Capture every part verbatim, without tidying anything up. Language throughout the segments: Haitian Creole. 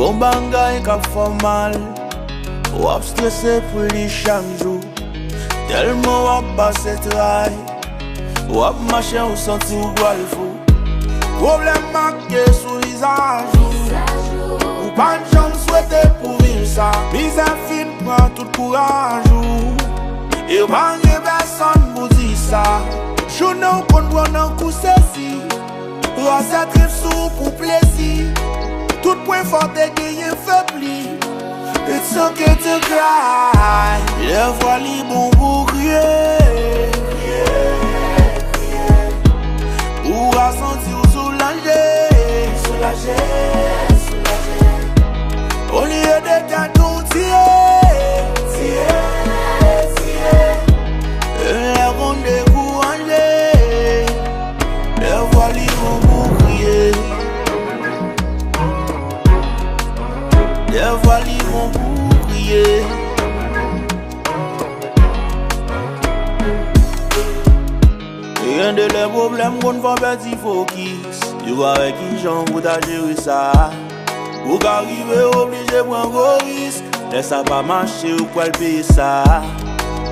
Gon bagay k ap fè w mal, w ap strese pou li chak jou. Tèlman w ap pase tray, w ap mache, w santi w pral fou. Pwoblèm make sou vizaj ou. Ou pa t janm swete pou viv sa. Mizè fin pran tout kouraj ou. E pa gen pèsonn pou di sa. Jounen w konn pran nan kou sezi. Rase trip sou ou pou plezi. Tout pwen fò te genyen febli. It's okay to cry. Dèfwa li bon pou kriye. Ou ka santi w soulaje. Soulaje, soulaje. Olye de tèt ou tiye. Tiye, tiye. E lè konn dekouraje. Dèfwa li bon pou kriye. Dèfwa li bon pou kriye. E gen de lè pwoblèm konn fè w pèdi fokis. Yo pa wè kijan pou ta jere sa. Ou ka rive oblije pran gwo risk. Lè sa pa mache, ou pral peye sa.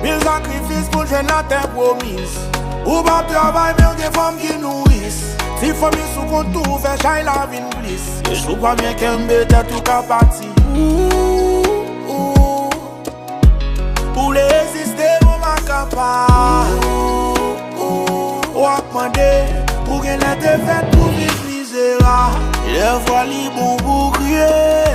Pil sakrifis pou jwenn latè pwomiz. Ou pa travay, men w gen fanm ki nouris. Ti fanmi sou kont ou, fè chay la vin plis. E si w pa byen kenbe tèt, ou ka pati. Ou, ou, ou vle egziste, ou pa kapab. Ou, ou, w ap mande pou gen lè te fèt pou viv mizera. Dèfwa li bon pou kriye.